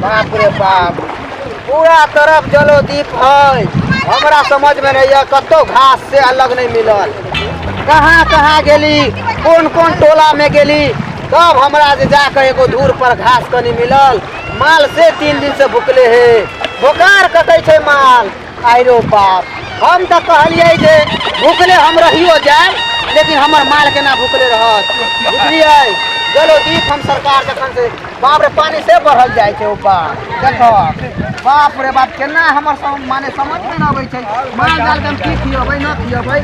बाप रे बाप, पूरा तरफ जलोदीप है। हमरा समझ में नहीं है, कतौ घास से अलग नहीं मिलल। कहाँ कहाँ गेली, कोन कोन टोला में गेली, तब हमरा जे जाकर एगो धूर पर घास कनी मिलल। माल से 3 दिन से भुकले हे, बोकार कटै छै माल। आइरो बाप, हम तऽ कहलियै जे भुकले हम रहियो जाए, लेकिन हमर माल केना भुकले रहत, बुझलियै? जलोदीप हम सरकार जखन से बाप रे पानी से बढ़ल जाइ छै ऊपर, देखो बाप रे बाप केना हमर सब माने समझ में न अबै छै। माल जाल के हम की खियबै न खियबै,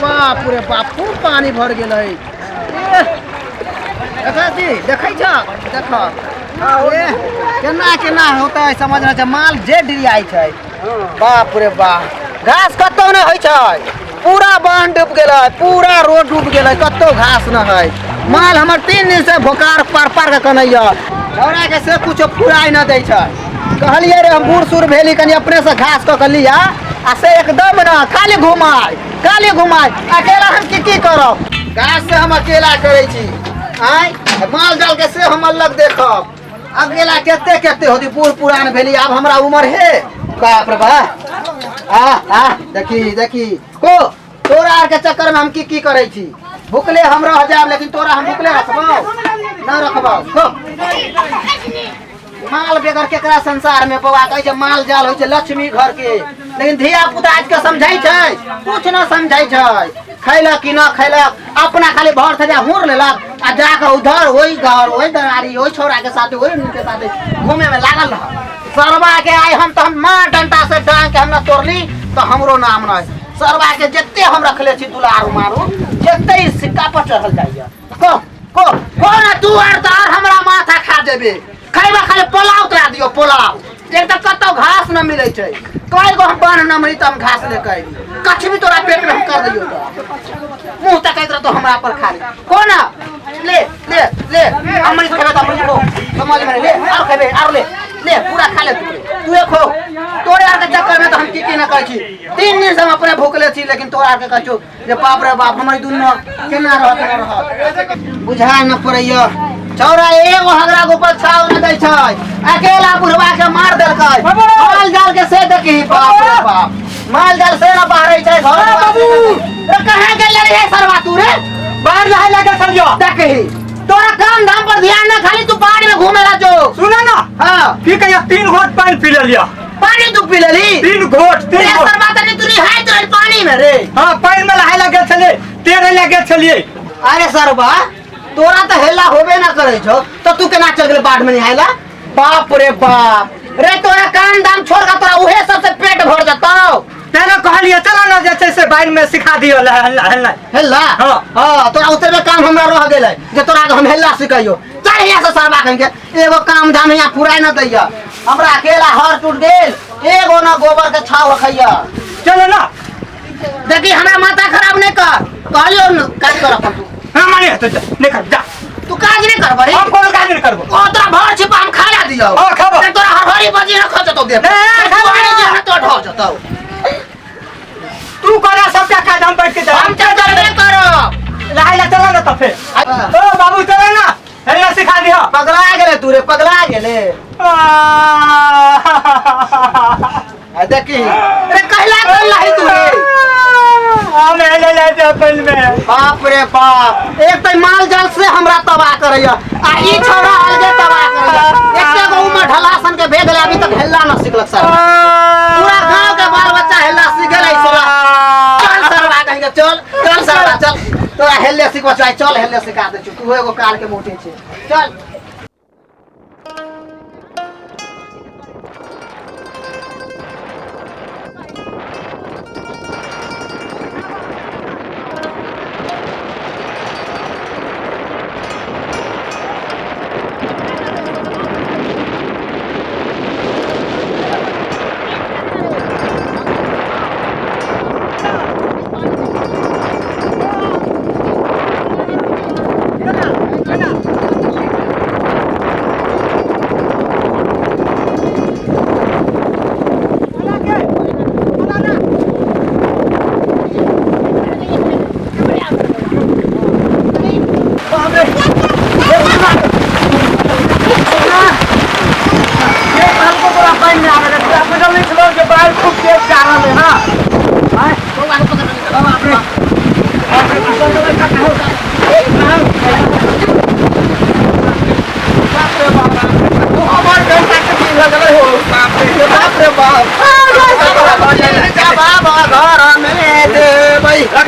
बाप रे बाप खूब पानी भर गेलै। देखै छी, देखै छ, देख केना केना होतै समझ नहि छै। माल जे डिरियाइ छै, बाप रे बाप, घास कतौ नहि होइ छै, पूरा बान्ह डूबि गेलै, पूरा रोड डूबि गेलै, कतौ घास नहि है। माल हमर 3 दिन से भोकार पार पार के कनैया, छौड़ा के से कुछो फुराइ न दै छै। कहलियै रे हम बूढ़ सूढ़ भेली, कनि अपने से घास कऽ के लिया, आ से एकदम न, खाली घुमाय खाली घुमाय। अकेला हम की की करब? घास से हम अकेला करै छी, आँय माल जाल के से हम अलग देखब। अकेला कते कते होती, बूढ़ पुरान भेली, आब हमरा उम्र हे। बाप रे बाप, आ आ देखी देखी को तोरा आर के चक्कर में हम की की करै छी। भुखले हम रह जाब, लेकिन तोरा हम भुखले रखबौ न रखबौ। को माल बेगर केकरा संसार में बौआ कहै छै माल जाल होइ छै लक्ष्मी घर के, लेकिन धिया पुता आज के समझै छै कुछ न समझै छै। खैलक कि न खैलक, अपना खाली भर थरिया हुर लेलक आ जाके उधर ओहि घर ओहि दरारी ओहि छौड़ा के साथे ओहि के साथे घूमे में लागल रह। सरवा के आइ हम तऽ हम मार डंटा से डांग के हमरा तोड़ली तऽ हमरो नाम नहीं। सरवा के जते हम रखले छी दुलारू मारू, जते ई सिक्का पर चढ़ल जाइया। को को को ना तू आर तऽ आर हमरा माथा खा देबे। खैबा खाली पोलाव तोरा दियो पोलाव। एक तऽ कतौ घास न मिलै छै, कई गो हम बान्ह न मरी तऽ हम घास ले के अयली, कछ भी तोरा पेट में हम कर दियो तऽ मुंह तकैत रहतो हमरा पर खाली। को ना ले ले ले अमृत खेबे तऽ अमृत खो, समझ में ले आर खेबे आर ले ले पूरा खा ले तू, तू खो। तोरे आर के चक्कर में तो हम की की न करै छी। 3 दिन से हम अपने भूखले छी, लेकिन तोरा आर के कहै छौ जे बाप रे बाप हमर दुनू केना रहत न रहत बुझाय न पड़ैया। छौड़ा एगो हगरा गोपर छाव न दै छै, अकेला बुढ़वा के मार देलकै। माल जाल के से देखी, बाप रे बाप, माल जाल से न बाहरै छै घर। बाबू रे कहाँ गेल रे सरवा तू रे? बाहर नहाय लगे छलियो। देखी तोरा काम धाम पर ध्यान न, खाली तू बाढ़ में घूमे ला जो। सुना ना। हाँ। की कहिया 3 घोट पानी पी लेलिया। पानी तू पी लेली? 3 घोट, 3 रे घोट। सरवा तनी तू नहाइत रही पानी में रे। हाँ, पानी में नहाय लगे छलिए, तेरे लगे छलिए। अरे सरवा तोरा तो हेला होबे ना करे छौ, तो तू केना चल गेले बाढ़ में नहायला? बाप रे बाप रे, तोरा काम धाम छोड़ के तोरा उहे सबसे पेट भर जतौ। तेना कहलिए चला ना जे छै से बाढ़ में सिखा दियो हेलना। हेलना? हाँ। हाँ, तोरा उतरबे काम हमरा रह गेलै जे तोरा के हम हेलना सिखैयो। चल यहाँ से सरवा कहीं के, एगो काम धाम यहाँ पुराय न दैया। हमरा अकेला हर टूट गेल, एगो न गोबर के छाव रखैया। चलो ना। देखी हमरा माथा खराब नहीं कर, कहलियो न काज कर अपन तू। हाँ, माने तो जा, नहीं कर, जा। तू काज नहीं करबो रे? हम कोनो काज नहीं करबो। ओ तोरा भर छिपा हम खा ला दियो। हाँ, खाबो। ते तोरा हरहरी बजी न खा जतौ दे। ए, खाबो। तू आने जे न तो ढो जतौ। तू करा सबटा काज, हम बैठ के जा। हम तो करबे करब। नहाय ला चलो ना तब फिर। हाँ। ओ बाबू चलो ना, हेलना सिखा दियो। पगला गेले तू रे, पगला गेले। आ देखी रे कहला कर लही तू रे। हम हेले ले जा पानि में। बाप रे बाप, एक तो माल जाल से हमरा तबाह करैया आ ई छौड़ा अलगे तबाह करैया। एते गो उमर ढला सन के भेल गेलै, अभी तक हेलना न सिखलक सर। पूरा गांव के बाल बच्चा हेलना सीख गेलै सोला। चल सरवा कहीं के, चल चल सरवा चल, तोरा हेलने सिखबो चाहे चल हेलने सिखा दै छी। तू एगो काल के मोटे छै, चल।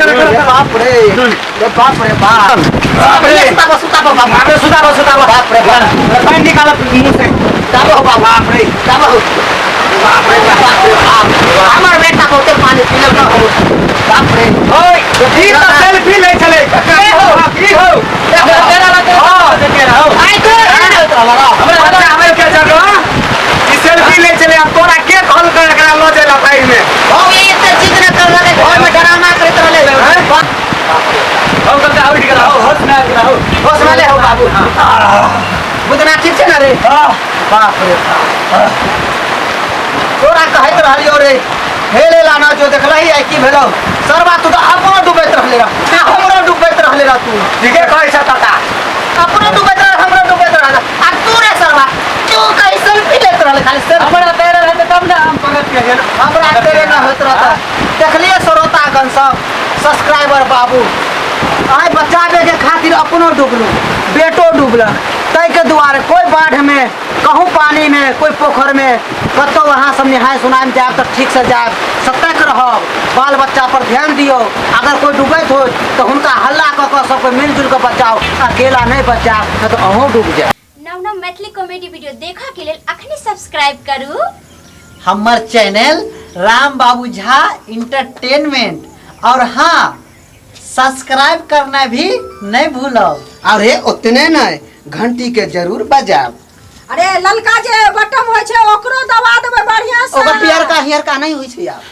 रे बाप रे, रे बाप रे बाप। बाप रे। सुताबो सुताबो बाबू। बाप रे, सुताबो सुताबो। बाप रे बाप। पानि निकाल मुंह से। दाबो बाबू। बाप रे। दाबो। बाप रे। बाप रे बाप, हमर बेटा बहुते पानी पीलक न हो। बाप रे। ओए, ई त सेल्फी लै छलै। के हो की हो? तेरा लगे। हां, तेरा हो। आइ तो हमरा बचाबै के जगह ई सेल्फी लै छलै। आ तोरा के कहलकै एकरा लऽ जाय ला बाढ़ि में? हो, ये एते चीज न कर रहले, घर में डरामा करैत रहले। हो गलता उठ गेला हो, होश में आबि गेला हो। होश में ले हो बाबू। बुझना ठीक छै ना रे? बाप रे बाप, तोरा कहैत रहलियो रे हेले ला ना, जो देखलही आइ की भेलौ सरबा। तू तऽ अपनो डूबैत रहले रह, हमरो डूबैत रहले रह तू। ठीके कहै छ काका। अपनो डूबैत रह, हमरो डूबैत रहले। आ तू रे सरबा, तू कहीं सेल्फी लेत रहले खाली सेल्फी। हमरा तैरे रहते तब ना हम पकड़ के गेल। हमरा तेरे ना होइत रहता। देखलिए श्रोतागण सब, सब्सक्राइबर बाबू, आइ बचाबे के खातिर अपनो डूबलू, बेटो डूबलक। ताहिके दुआरे कोई बाढ़ में, कहूँ पानी में, कोई पोखर में, कतौ अहाँ सब नहाय सुनाय जायब तऽ ठीक से जायब, सतर्क रहब, बाल बच्चा पर ध्यान दियौ। अगर कोई डूबैत हो तऽ हुनका हल्ला कऽ कऽ सबके मिलजुल कऽ बचाउ। अकेला नहि बचायब, नहि तऽ अहूँ डूब जायब। नव नव मैथिली कॉमेडी वीडियो देखऽ के लेल अखनी सब्सक्राइब करू हमर चैनल राम बाबू झा इंटरटेनमेंट, और हाँ, सब्सक्राइब करना भी नहीं भूलब। अरे ओतने नहि, घंटी के जरूर बजायब। अरे, ललका जे बटम होइ छै, ओकरो दबा देबै बढ़िया से। ओकर पियरका हियरका नहि होइ छै आब।